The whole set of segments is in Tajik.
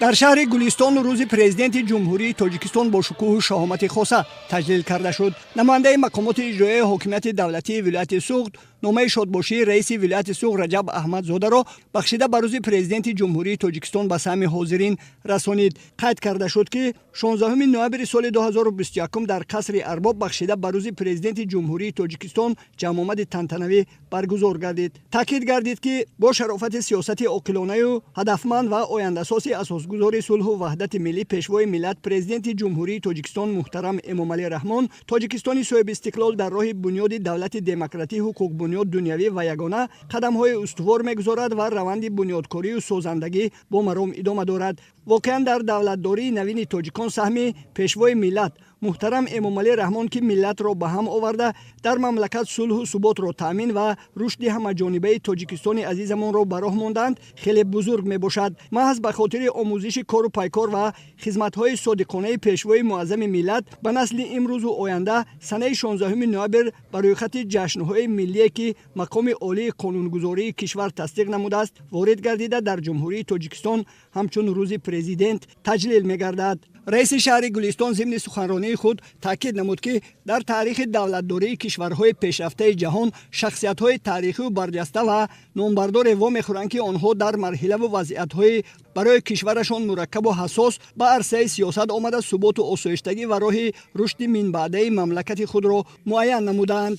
Дар шаҳри Гулистон рӯзи Президенти Ҷумҳурии Тоҷикистон бо шукӯҳу шаҳомати хоса таҷлил карда шуд. Намояндаи мақомоти иҷроияи ҳокимияти давлатии вилояти Суғд номаи шодбошии раиси вилояти Суғд Раҷаб Аҳмадзодаро бахшида ба рӯзи Президенти Ҷумҳурии Тоҷикистон ба саҳми ҳозирин расонид. Қайд карда шуд, ки 16 ноябри соли 2021 дар қасри Арбоб бахшида ба рӯзи Президенти Ҷумҳурии Тоҷикистон ҷамъомади тантанавӣ баргузор гардид. Таъкид гардид, ки бо шарофати сиёсати оқилонаю ҳадафманд ва ояндасоси асосгузори сулҳу ваҳдати миллӣ, Пешвои миллат, Президенти Ҷумҳурии Тоҷикистон муҳтарам Эмомалӣ Раҳмон, Тоҷикистони соҳибистиқлол дар роҳи бунёди давлати демократӣ, ҳуқуқбунёд, дунявӣ ва ягона қадамҳои устувор мегузорад ва раванди бунёдкорию созандагӣ бо маром идома дорад. Воқеан, дар давлатдории навини тоҷикон саҳми Пешвои миллат муҳтарам Эмомалӣ Раҳмон, ки миллатро ба ҳам оварда, дар мамлакат сулҳу суботро таъмин ва рушди ҳамаҷонибаи Тоҷикистони азизамонро ба роҳ монданд, хеле бузург мебошад. Маҳз ба хотири омӯзиши кору пайкор ва хизматҳои содиқонаи Пешвои муаззами миллат ба насли имрӯзу оянда санаи 16 ноябр ба рӯйхати ҷашнҳои миллие, ки мақоми олии қонунгузории кишвар тасдиқ намудааст, ворид гардида, дар Ҷумҳурии Тоҷикистон ҳамчун Рӯзи Президент таҷлил мегардад. Раиси шаҳри Гулистон зимни суханронии худ таъкид намуд, ки дар таърихи давлатдории кишварҳои пешрафтаи ҷаҳон шахсиятҳои таърихию барҷаста ва номбардоре вомехӯранд, ки онҳо дар марҳилаву вазъиятҳои барои кишварашон мураккабу ҳассос ба арсаи сиёсат омада, суботу осоиштагӣ ва роҳи рушди минбаъдаи мамлакати худро муайян намудаанд,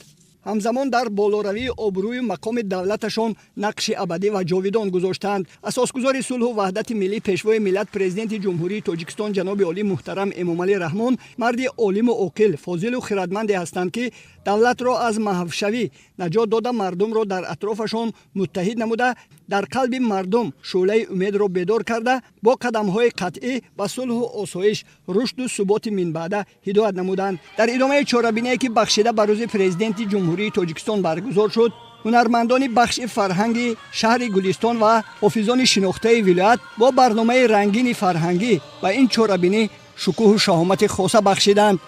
ҳамзамон дар болоравии обрӯю мақоми давлаташон нақши абадӣ ва ҷовидон гузоштаанд. Асосгузори сулҳу ваҳдати миллӣ, Пешвои миллат, Президенти Ҷумҳурии Тоҷикистон ҷаноби олӣ муҳтарам Эмомалӣ Раҳмон марди олиму оқил, фозилу хирадманде ҳастанд, ки давлатро аз маҳвшавӣ наҷот дода, мардумро дар атрофашон муттаҳид намуда, дар қалби мардум шӯълаи умедро бедор карда, бо қадамҳои қатъӣ ба сулҳу осоиш, рушду суботи минбаъда ҳидоят намуданд. Дар идомаи чорабиние, ки бахшида ба рӯзи Президенти Ҷумҳурии Тоҷикистон баргузор шуд, ҳунармандони бахши фарҳанги шаҳри Гулистон ва ҳофизони шинохтаи вилоят бо барномаи рангини фарҳангӣ ба ин чорабинӣ шукӯҳу шаҳомати хоса бахшиданд.